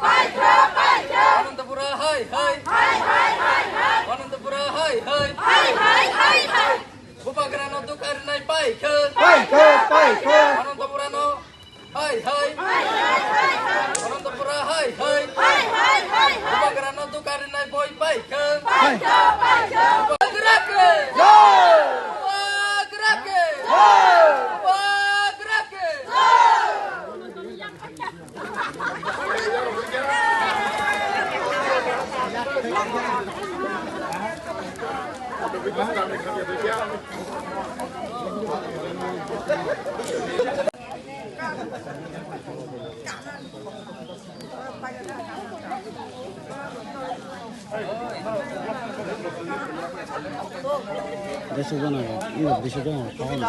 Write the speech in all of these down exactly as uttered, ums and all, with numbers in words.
Anantapura hai hai. Anantapura hai hai. Bubagrano dukha rinai paikha. Paikha, paikha. Anantapurano hai hai. Anantapura hai hai. Bubagrano dukha rinai boi paikha. Bubagrake. Bubagrake. Bubagrake. Deso jona, ino deso jona, kawan.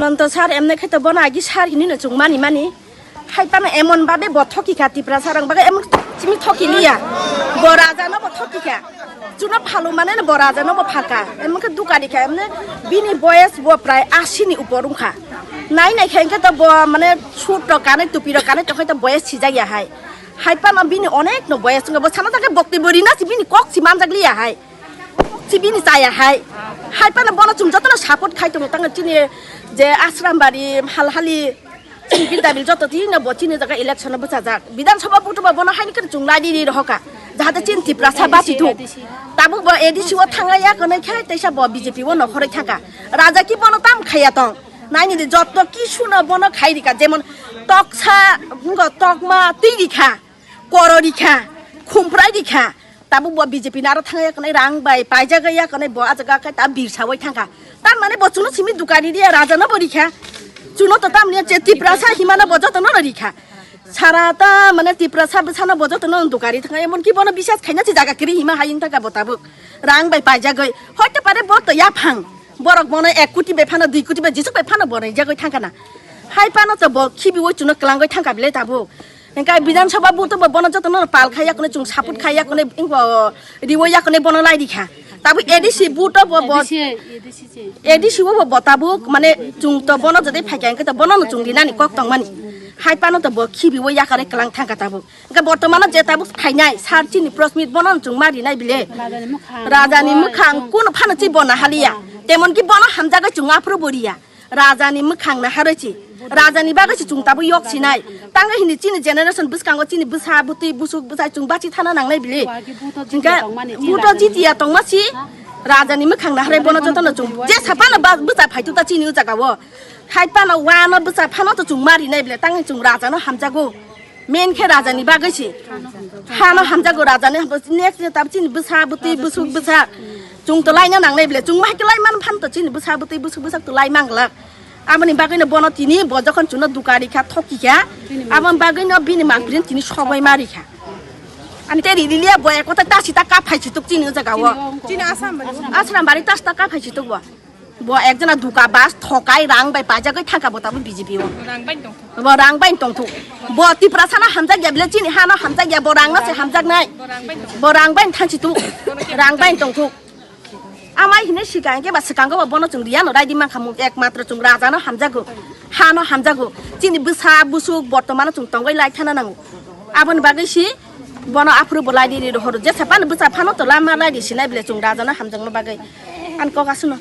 Ananto sir emne khe to bono agi sir hinwi no chwng mani mani. Hai phano emon babe bo thoki kha Tiprasa rang bagwi emon simi thoki liya. Bo raja no bo thoki kha. Chuno phalu mane no bo raja no bo phalka. Emon khe dukari kha emne bini boyes bo prai ashi ni upor wngkha. Nai nai khe hwnkhe to bo mane suit rok kanwi tupi rok kanwi tongkhe to boyes sijak ya hai. Hai phano bini onek no boyes wngkha bo sana ta khe bokti bo rina si bini kok si manjak liya hai. Sibini chaya hai. Hai phano bono chwng jotono support khai tongo, tang chini je Ashram Bari, Halhali, chini Bidyabil joto chini bo chini jaga election o bwchajak. Bidhan Sabha butuba bono haini khe chwng lai di rohoka. Jahate chini Tiprasa bachi thung. Tabuk bo A D C o thangya konai khai teisa bo B J P o nokhoroi thangka. Raja ki bono tam khaya tong. Naini de joto ki suno bono khai rika, jemon toksa, ngo tokma, twi rikha, koro rikha, khumprai rikha. Tabuk bo B J P naro thangya konai rang bai paijak ya konai bo ajaga kai ta birsa oi thangkha. Tar mane bo chuno simi dukani dia raja no bo rikha. Chuno to tamni che Tiprasa himano bo joto no rikha. Sara ta mane Tiprasa bwsano bo joto no dukani thangkha. Emon ki bono bisas khaina si jaga kiri hima hayung thangkha bo tabuk. Rang bai paijagoi. Hoito pare bo to yaphang. Borok bono ek koti bai phano dui koti bai jisuk bai phano bo rejagoi thangkha na. Hai phano to bo khibi oi chuno kwlangoi thangkha bile tabuk. Hingke Bidhan Sabha buto bo bono jotono pal khai yakone chwng support khai yakone ingbo riwo yakone bono lai rikha. Tabuk A D C buto bo bo A D C, A D C se. A D C o bo bo tabuk mane chwng to bono jodi phaikha hingke to bono no chwng rinani kok tongmani. Hai phano to bo khibiwo yakare kwlang thangkha tabuk. Hingke bortomano je tabuk phainai sir chini Prosmit bono no chwng ma rinai bile. Rajani mwkhang. Rajani mwkhang kuno phano chi bo nahaliya. Temon ki bono hamjagwi chwng aphuru bo riya. Rajani mwkhang naharwi si. Rajani bagwi si chwng tabuk yok sinai. Tangwi hini chini generation bwskango chini bwsa bwtwi busuk bwsai chwng bachi thana nangnai bili. Hingke buto jitiya tongma si. Rajani mwkhang naharwi bono jotono chwng je saphano ba bwsa phaitu ta chini o jagao. Hai phano wano bwsa phano to chwng ma rinai bili tangwi chwng rajano hamjago. Main khe rajani bagwi se. Hano hamjago rajani hamjago. Next je tab chini bwsa bwtwi busuk bwsa. Chwng to laina nangnai bile. Chwng ma hai khe lai man phan to chini bwsa bwtwi busuk bwsa to lai manglak. Aboni bagwi no bono tini bo jokhon chuno dukari kha thoki kha. Aboni bagwi no bini mangprin tini sogoi mari kha. Ani te riliya bo ekota ta sita ka phai chituk chini o jaga o. Chini Asram bari. Asram bari ta sita ka phai chituk bo. Bo ekjona duka bas thokai rang bai pajagwi thangka bo tabuk B J P o. Rang bai tongthok. Bo rang bai tongthok. Bo Tiprasa no hamjak ya bile chini ha no hamjak ya bo rang no se hamjak nai. Bo rang bai tongthok. Bo rang bai thangsi tu. Rang bai tongthok. Amai hine sikang ke ba sikang ko bono chwng riya no raidi mankha mung ek matro chwng raja no hamjago. Ha no hamjago. Chini bwsa busuk bortomano chwng tongoi lai thana nango. Aboni bagwi si bono aphuru bo lai di ri horo. Jesa pan bwsa phano to lama lai di sinai bile chwng raja no hamjakno bagwi. An kok asuno.